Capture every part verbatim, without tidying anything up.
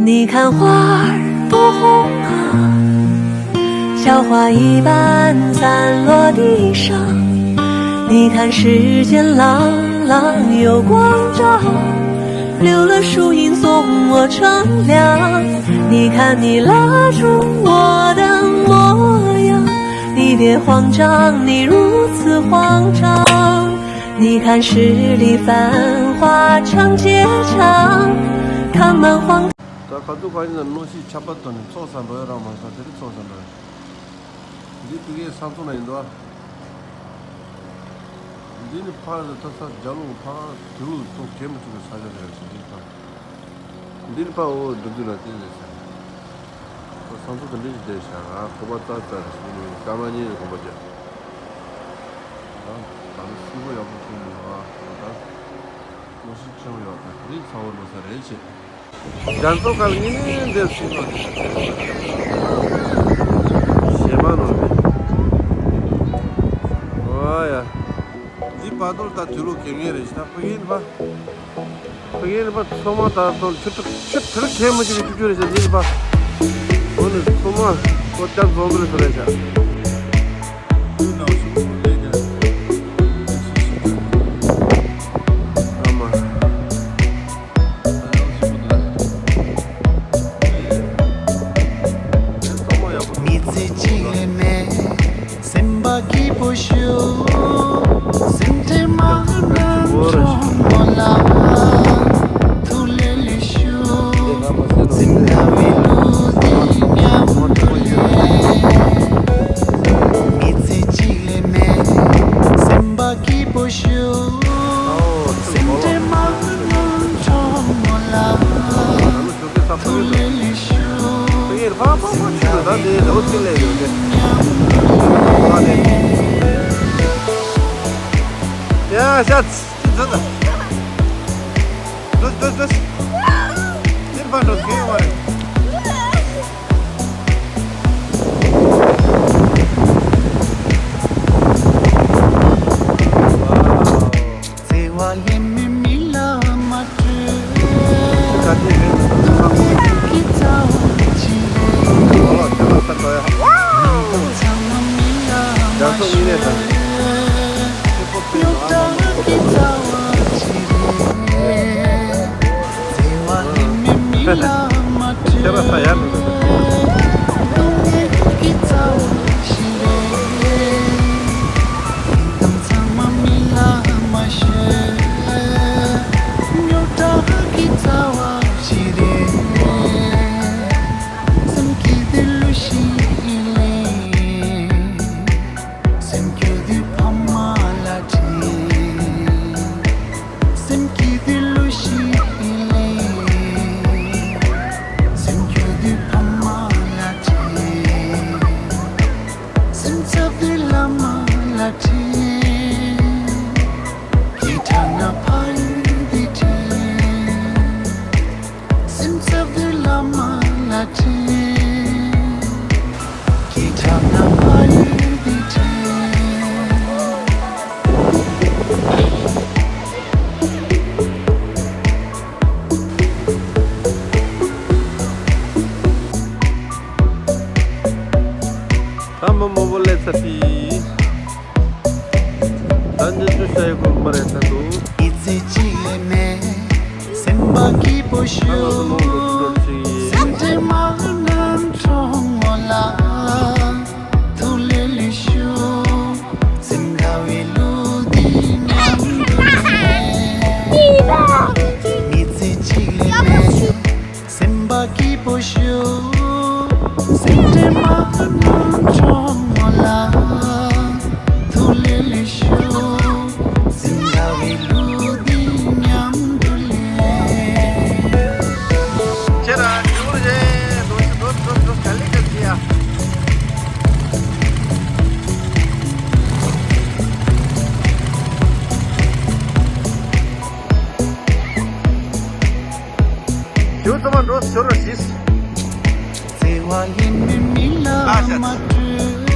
你看花儿不红啊，笑话一般散落地上。你看时间朗朗又光照，留了树影送我乘凉。你看你蜡烛我的模样，你别慌张，你如此慌张。你看十里繁华长街上，看满荒 ད་ཁ་ཐུག་ཁ་ཡིན་ན་གནོད་ཤིག་ཆར་པ་བཏོན་ནས་ཚོགས་ས་འགྲོ་ཡ་རང་མ་ས་དེ་རིང་ཚོགས་ས་འགྲོ་ཡ། འདི་ཕ་གིའི་ས་མཚོ་ན་ཡིན་འདུག་འདི་ནི་ཕར་ད་ས་རྒྱ་ལུང་ཕར་དུ་ལུག་ཚོ་གད་མོ་བྱུག་པའི་ས་ཆ་རེད་ཟེར། འདི་ཕར་འདི་ནི་ཕར་འོ་འགྲོ་དུས་ན་དེ་རེད་ཟེར། ས་མཚོ་དེ་འདྲ་ཞིག་བསྡད་ཤག་ང་ཁོ་པ་རྩ་རྩ་རེད་ཟེར། འདི་ནི་སྐར་མ་གཉིས་ནས་གོམ་པ་རྒྱབ། ད་ད་ནི་སྲིད་པོ་ཡག་པོ་བྱུང་མི་འདུག་ཨ་ད་གནོད་ཤུགས་ཆེན་པོ་ཡོད། ད་དེ་རིང་ཚ་བོ་ལོ་ས་རེད་ཆེ། རྒྱ་མཚོ་ཁ་ལ་ངེས་ནས་འདིར་ཕྱིན་ནོ། ཞེ་མ་ནོར་བས། ཨོ་ཡ། འདི་བར་དོར་ད་དུས་ལོ་གེ་ངེས་རེད་ཤི། ད་ཕ་གིན་པ། ཕ་གིན་པ་ཚོ་མ་ད་དོར་ཆུ་ཚོད་ཆུ་ཚོད་གེ་མ་ཅིག་གི་ཆུ་ཆུ་རེད་ཤི། འདི་པ། འོ་ནི་ཚོ་མ་ཁོ་ལྕགས་བཟོ་གི་རེད་ཤི། མི་ཚེ་གཅིག་ལས་མེད། སེམས་པ་སྐྱིད་པོ་ཞུ། སེམས་ཁྲལ་མ་གནང་གྲོགས་མོ་ལ། ཐུགས་ལས་ལས་ཞུ། སེམས་དགའ་བའི་ལུས་འདི་མཉམ་དུ་ལས། མི་ཚེ་གཅིག་ལས་མེད། སེམས་པ་སྐྱིད་པོ་ཞུ། སེམས་ཁྲལ་མ་གནང་གྲོགས་མོ་ལ། ཐུགས་ལས་ལས་ཞུ། སེམས་དགའ་བའི་ལུས་འདི་མཉམ་དུ་ལས། ཡ་ཤ་ཚ། འདུས་འདུས་འདུས། འདིར་ཕར་འགྲོ་གི་ཡོད་མ་རེད། བརྩེ་བ་ཡེ་མེད་མི་ལ་མ་སྤྲོད། ད་དེ་རེད། ཁྱེད་ཀྱི་རྩ་བ་ཅི་རེད། ཨོ་ལ་དེ་ལ་ས་འགྲོ་ཡ། ཚང་མ་མི་ལ་མ་ཤོད། རྒྱ་མཚོ་ངོས་ནས་ད། སྨྱོ་རྟགས་ཀྱི་རྩ་བ་ཅི་རེད། བརྩེ་བ་ལེན་མེད་མི་ལ་མ་སྤྲོད། སྡུག་བསྔལ་གྱི་རྩ་བ་ཞིག་རེད། དེ་དང་ཚང་མ་མི་ལ་མ་ཤོད། སྨྱོ་རྟགས་ཀྱི་རྩ་བ་ཞིག་རེད། སེམས་སྐྱིད་དུས་ལུས་ཤིག་ལས། སེམས་སྐྱོ་དུས་ཕ་མ་ལ་དྲན། སེམས་སྐྱིད་དུས་ལུས་ཤིག་ལས། སེམས་སྐྱོ་དུས་ཕ་མ་ལ་དྲན། སེམས་འཚབ་དུས་བླ་མ་ལ་དྲན། སྐྱིད་དྲགས་ན་ཕ་ཡུལ་འདི་དྲན། སེམས་འཚབ་དུས་བླ་མ་ལ་དྲན། སྐྱིད་དྲགས་ན་ཕ་ཡུལ་འདི་དྲན། ད་མ་མོ་བོ་ལས་ཚ་ཏི། ད་འདི་ཚོ་ཤ་ཡི་གོ་མ་རེད་ད་དུ། ཨི་ཙི་ཅི་ལེ་མེ། སེམས་པ་སྐྱིད་པོ་ཞུ། སེམས་ཁྲལ་མ་གནང་གྲོགས་མོ་ལ། ཐུགས་ལས་ལས་ཞུ། སེམས་དགའ་བའི་ལུས་འདི་མཉམ་དུ་ལེན། ཨི་ཙི་ཅི་ལེ་མེ། སེམས་པ་སྐྱིད་པོ་ཞུ། སེམས་ཁྲལ་མ་གནང་གྲོགས་མོ་ལ། ཐུགས་ལས་ལས་ཞུ། སེམས་དགའ་བའི་ལུས་འདི་མཉམ་དུ་ལེན། ཁྱེད་རང་ཉུང་རེད་འདུག་ཞིག་འདུག་ཁྱོད་ཚང་མ་འགྲོ་ཤོར་རོགས་གྱིས། བརྩེ་བ་ཡིན་མིན་མི་ལ་ཨ་ཤ་མ་སྤྲོད།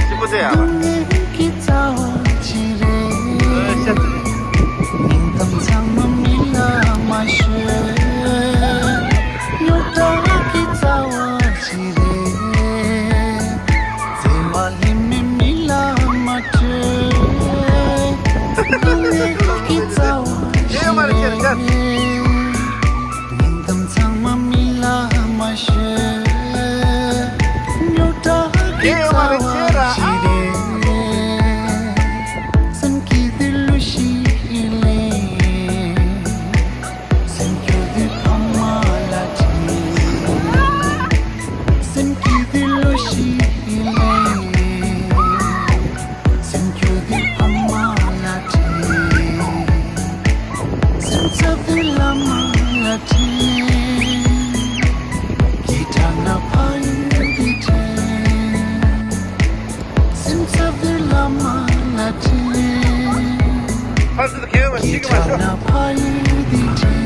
ཅི་པོ་ཏེ་ཡ། སྡུག་བསྔལ་གྱི་རྩ་བ་ཅི་རེད། ཨ་ཤ་ཏེ། སྙིང་གཏམ་ཚང་མ་མི་ལ་མ་ཤོད། རྙོག་དྲ་གི་རྩ་བ་ཅི་རེད། བརྩེ་བ་ལྷད་མེད་མི་ལ་མ་སྤྲོད། སྡུག་བསྔལ་གྱི་རྩ་བ་ཞིག་རེད། སྙིང་གཏམ་ཚང་མ་མི་ལ་མ་ཤོད། རྙོག་དྲ་གི་རྩ་བ་ཞིག་རེད། སེམས་སྐྱིད་དུས་གླུ་ཞིག་ལེན། སེམས་སྐྱོ་དུས་ཕ་མ་ལ་དྲན། སེམས་སྐྱིད་དུས་གླུ་ཞིག་ལེན། སེམས་སྐྱོ་དུས་ཕ་མ་ལ་དྲན། སེམས་འཚབ་དུས་བླ་མ་ལ་དྲན། སྐྱིད་དྲགས་ན་ཕ་ཡུལ་འདི་དྲན། སེམས་འཚབ་དུས་བླ་མ་ལ་དྲན། ཕར་ཚུར་ཁྱེར་ཡོང་བ་ཤེས་ཀྱི་མ་ཤོག་སྐྱིད་དྲགས་ན་ཕ་ཡུལ་འདི་དྲན།